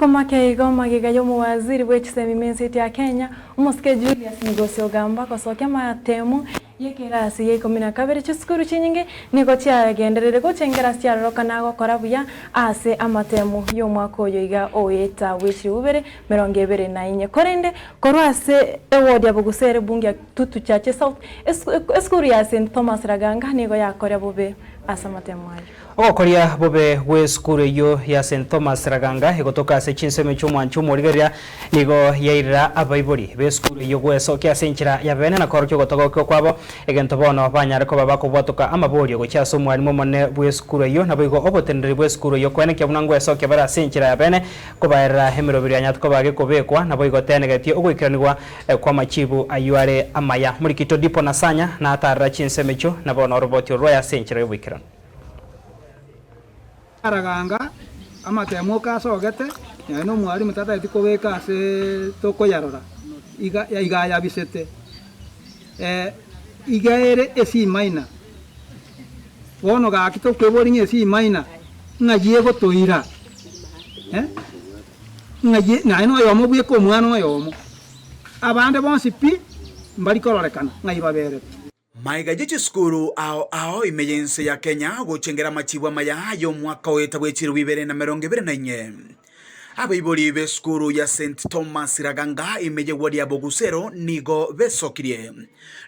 Matuko make igo magega y'omowaziri bw'echisemi m'ense ya Kenya, omosike Julius Migosi Ogamba gosokia amatemu y'ekerasi ya ikomi na kabere chisukuru chinyinge nigo chiagenderire gochengera ase chiarorokana gokora buya ase amatemu y'omwaka oyo iga oeta bw'echiribu bibere 24. Korende korwa ase eward ya Bogusa ere bunge ya Kitutu Chache South, esukuru ya St Thomas Raganga nigo yakoria bobe ase amatemu ayio. Ogokoria bobe gw'esukuru eyio ya St Thomas Raganga egotoka ase chinsemo chi'omwancho omorigereria nigo yairera abaibori b'esukuru eyio gwesokia ase enchera ya bene na koorokia ogotogokigwa kwabo egento bono banyare koba bakobwatoka amaborio gochia ase omwalimu omonene bw'esukuru eyio naboigo oboteneneri bw'esukuru eyio koenekia buna ngwesokia bare ase enchera ya bene kobaerera emeroberio yanyarete koba gekobekwa naboigo tenegetie ogoikeranigwa kw'amachibu ayio are amaya. Morikito Dipo Nasanya natarera chinsemo echio na bono oroboti oro rwaye ase enchera y'oboikeranu. Araganga amatemo oka asogete, nonya nomwalimu tatageti kobeka ase tokoyarora, iga iga ayabisete. Iga ere esi minor. Bono gaki tokweboria ng'a esi minor ng'ai egotoira ng'ai naye noyomo bweka omwana oyomo, abande bonsi pi mbari kororekana ng'ai baberete. Magega ye chisukuru ao ao ime y'ense ya Kenya gochengera amachibu amaya y'omwaka oeta bw'echiribu ibere na merongo ebere na inye. Abaibori b'esukuru ya St Thomas Raganga ime y'eward ya Bogusero nigo besokirie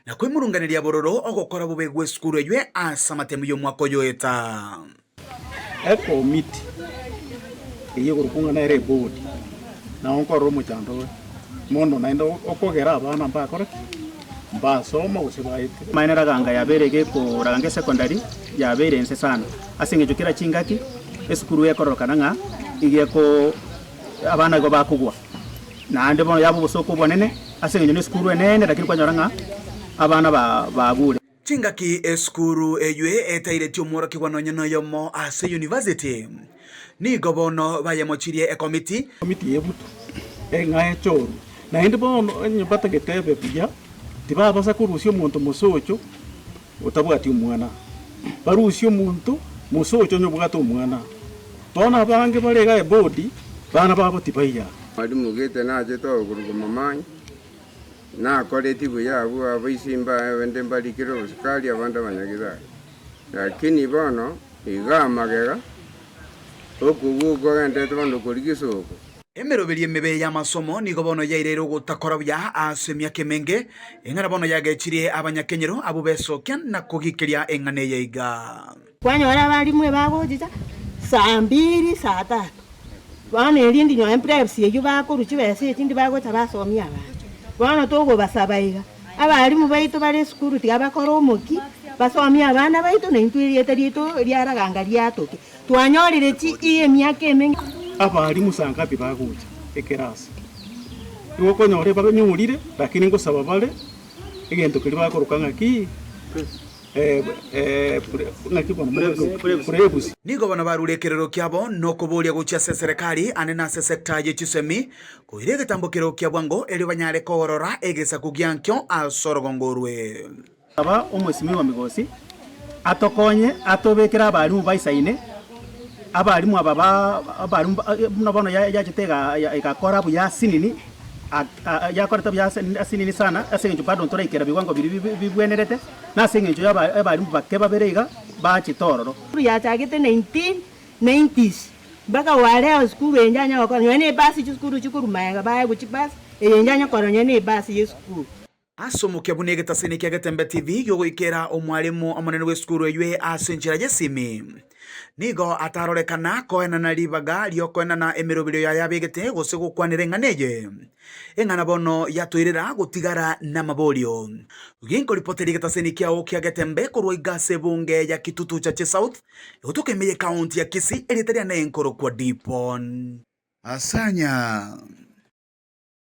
na kwemurunganeria bororo ogokora bobe gw'esukuru eywe ase amatemu y'omwaka oyo oeta. Ekomiti eyio ekorokwa ng'a nere ebodi, nabo nkorora omochando ore mono naende okogera abana mbakore ki? Mbasoma gose baete. Amaene Raganga yabeire egeko Raganga Esecondary yabeire ense sana ase eng'encho kera chingaki esukuru ekororokana ng'a iga eko abana igo bakogwa naende bono yaba obosooku obonene ase eng'encho na esukuru enene lakini kwanyora ng'a abana ba bagure. Chingaki esukuru eywe etairetie omworokigwa nonya noyomo ase university, nigo bono bayemochirie ekomiti. Ekomiti y'ebutu eng'a echorwe, naende bono onye batagete ebe buya, tibabasa korusia omonto mosocho otabwati omwana, barusie omonto mosocho onye obwate omwana. Bono abange bare iga ebodi, bana babo tibaiya. Mwalimu gete nachete okorokwa Mamai. Nakoreti buya abwo abaisi mbaye abande mbarikire obosikari abande abanyagitari. Lakini bono iga amagega, okogwa okogenderete bono korigia isoko. Emeroberio emebe y'amasomo nigo bono yaireire ogotakora buya ase emiaka emenge, eng'ana bono yagechirie abanyakenyoro abwo besokia na kogikeria eng'ana eye iga. Kwanyora abalimu ebagochicha saa mbiri, saa tatu, bono erinde nonye preps eywo bakorwa chibesa echi ndi bagocha basomia abana. Bono togobasaba iga, abalimu baito bare esukuru tiga bakore omokia, basomie abana baito na intwe erieta riaito riaraganga riatoke. Twanyorire chi emiaka emenge. Abalimu saa ngapi bagocha ekerasi? Igo okonyora ebanyorire lakini ngosaba bare egento keria bakoroka ng'aki? Nigo bono barure ekerero kiabo nokoboria gochia ase eserekari ande na ase sector ye chisemi, koira egetambo kero kia bwango erio banyare kogorora egesaku giankio ase orogongo orwe. Saba omwesimigwa Migosi atokonye atobekere abalimu baisaine, abalimu aba ba abalimu buna bono yachete egakora buya asinini. Yakorete buya ase nini sana, ase engencho bado ntoraikera biwango biria bibwenerete, na ase engencho y'abalimu bake babere iga bachete ororo. Sukuru yachagete 1990s mpaka wa leo sukuru eye njanya gokora nonya ne ebasi chisukuru chikorwa magega baegwa chibasi eye njanya kora nonya ne ebasi ya esukuru. Ase omokia buna egetasini kia Getembe TV gi'ogoikera omwalimu omonene bw'esukuru eywe ase enchera y'esimi, nigo atarorekana koenana ribaga ri'okoenana emeroberio yaye abegete gose gokwanera eng'ana eye. Eng'ana bono yatoirera gotigara namaborio. Ginkoripoteria egetasini kiao kia Getembe korwa iga ase ebunge ya Kitutu Chache South, egotoka ime y'ekaunti ya Kisii, erieta riane nkorokwa Dipon. Asanya.